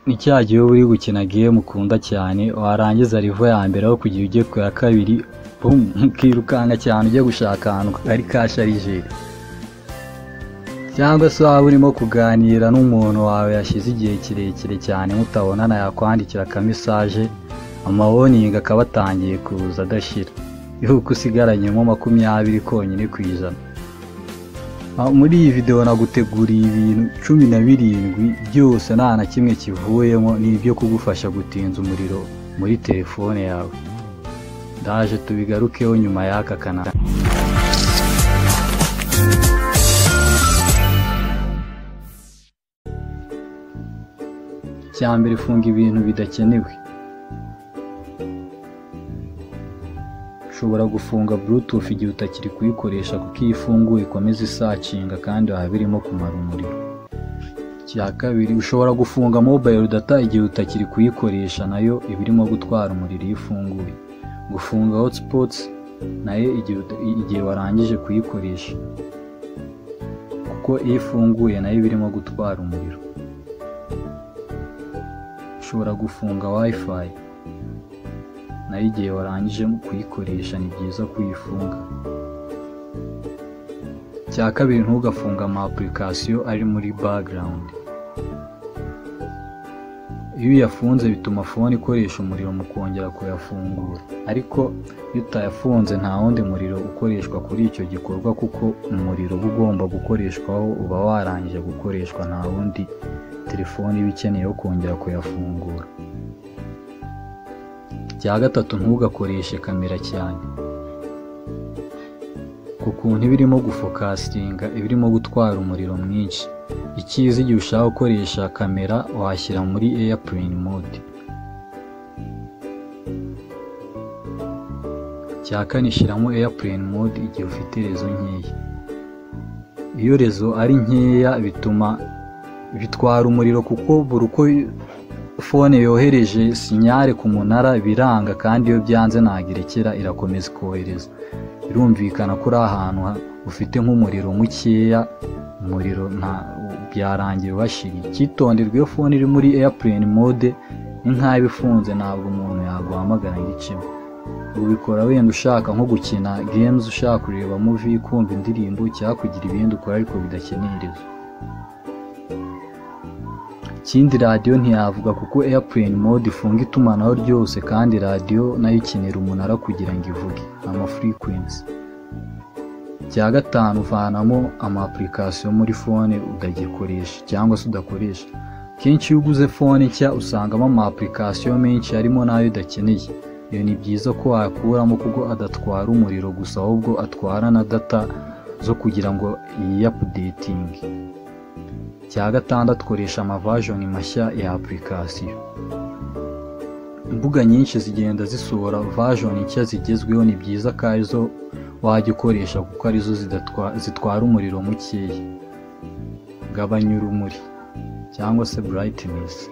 Ni cya gihe uba uri gukina game ukunda cyane, warangiza level ya mbere, aho kugira ujye ku ya kabiri, bum, ukirukanka cyane ujya gushaka ahantu hari ka chargeur. Cyangwa se waba urimo kuganira n'umuntu wawe yashize igihe kirekire cyane mutabonana, yakwandikira aka message, ama warning akaba atangiye kuza adashira, yuko usigaranyemo 20 konyine%. Muri iyi video naguteguriye ibintu 17 byose, nta na kimwe kivuyemo, ni ibyo kugufasha gutinza umuriro muri telefone yawe. Ndaje tubigarukeho nyuma y'aka kana. Icya mbere, funga ibintu bidakenewe. Ushobora gufunga Bluetooth igihe utakiri kuyikoresha, kuko iyo ifunguye ikomeza isacinga kandi waba irimo kumara umuriro. Icya kabiri, ushobora gufunga mobile data igihe utakiri kuyikoresha, nayo iba irimo gutwara umuriro iyo ifunguye. Gufunga hotspots nayo igihe warangije kuyikoresha, kuko iyo ifunguye nayo iba irimo gutwara umuriro. Ushobora gufunga WiFi nayo igihe warangije kuyikoresha, ni byiza kuyifunga. Icya kabiri, ntugafunge ama application ari muri background. Iyo uyafunze bituma phone ikoresha umuriro mu kongera kuyafungura, ariko iyo utayafunze nta wundi muriro ukoreshwa kuri icyo gikorwa, kuko umuriro uba ugomba gukoreshwaho uba warangije gukoreshwa, nta wundi telefone iba ikeneye wo kongera kuyafungura. Icya gatatu, ntugakoreshe kamera cyane. Ku kuntu iba irimo gufocusinga, iba irimo gutwara umuriro mwinshi. Icyiza, igihe ushaka gukoresha kamera, washyira muri airplane mode. Icya kane, shyiramo airplane mode igihe ufite réseau nkeya. Iyo réseau ari nkeya bituma bitwara umuriro, kuko buri uko phone yohereje signal ku munara biranga, kandi iyo byanze ntabwo irekera, irakomeza ikohereza. Birumvikana ko uri ahantu ufite nk'umuriro mukeya, umuriro nta byarangira ubashiriye. Icyitonderwa, iyo phone iri muri airplane mode ni nk'aho iba ifunze, ntabwo umuntu yaguhamagara ngo icemo. Ubikora wenda ushaka nko gukina games, ushaka kureba movie, kumva indirimbo, cyangwa kugira ibindi ukora ariko bidakeneye réseau. Ikindi, radiyo ntiyavuga, kuko airplane mode ifunga itumanaho ryose, kandi radiyo nayo ikenera umunara kugira ngo ivuge ama frequency. Icya gatanu, uvanamo ama application muri phone utagikoresha cyangwa se udakoresha. Kenshi iyo uguze phone nshya usangamo ama application menshi, harimo n'ayo udakeneye. Iyo ni byiza ko wayakuramo, kuko adatwara umuriro gusa, ahubwo atwara na data zo kugira ngo yiyaupdatinge. Icya gatandatu, koresha ama version mashya ya application. Imbuga nyinshi zigenda zisohora version nshya zigezweho, ni byiza ko arizo wajya ukoresha, kuko arizo zitwara umuriro mukeya. Gabanya urumuri cyangwa se brightness.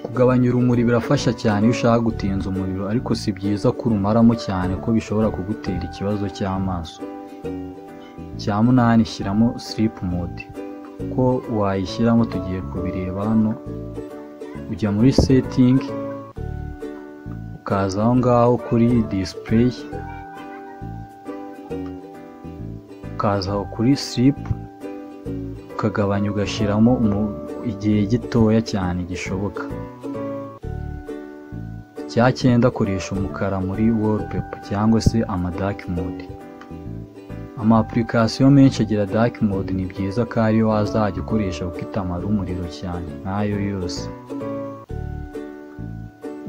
Kugabanya urumuri birafasha cyane iyo ushaka gutinza umuriro, ariko si byiza ko urumaramo cyane, ko bishobora kugutera ikibazo cy'amaso. Icya munani, shyiramo sleep mode. Ko wayishyiramo tugiye kubireba hano. Ujya muri setting, ukaza aho ngaho kuri display, ukaza aho kuri sleep, ukagabanya, ugashyiramo igihe gitoya cyane gishoboka. Icya cyenda, koresha umukara muri wallpaper cyangwa se ama dark mode. Ama application menshi agira dark mode, ni byiza ko ariyo wazajya ukoresha, kuko itamara umuriro cyane nk'ayo yose.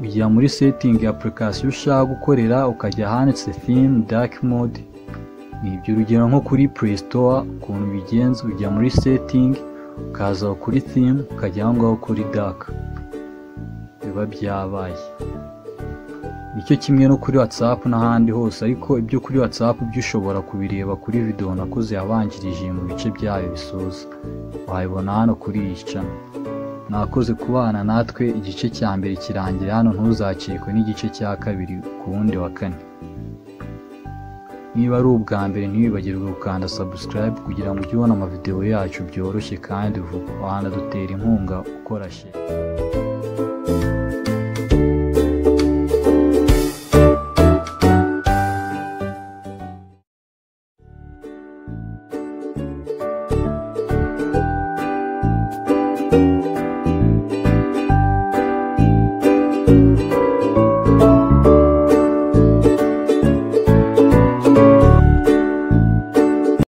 Ujya muri setting ya application ushaka gukorera, ukajya ahanditse theme dark mode. Ni ibyo, urugero nko kuri Play Store ukuntu bigenza: ujya muri setting, ukaza kuri theme, ukajya aho ngaho kuri dark, biba byabaye. Nicyo kimwe no kuri WhatsApp n'ahandi hose, ariko ibyo kuri WhatsApp byo ushobora kubireba kuri video nakoze yabanjirije mu bice byayo bisoza, wayibona hano kuri iyi channel. Mwakoze kubana natwe, igice cya mbere kirangira hano, ntuzacikwe n'igice cya kabiri ku wundi wa kane. Niba ari ubwa mbere, ntiwibagirwe gukanda subscribe kugira ngo ujye ubona amavideo yacu byoroshye kandi vuba. Wanadutera inkunga ukora share.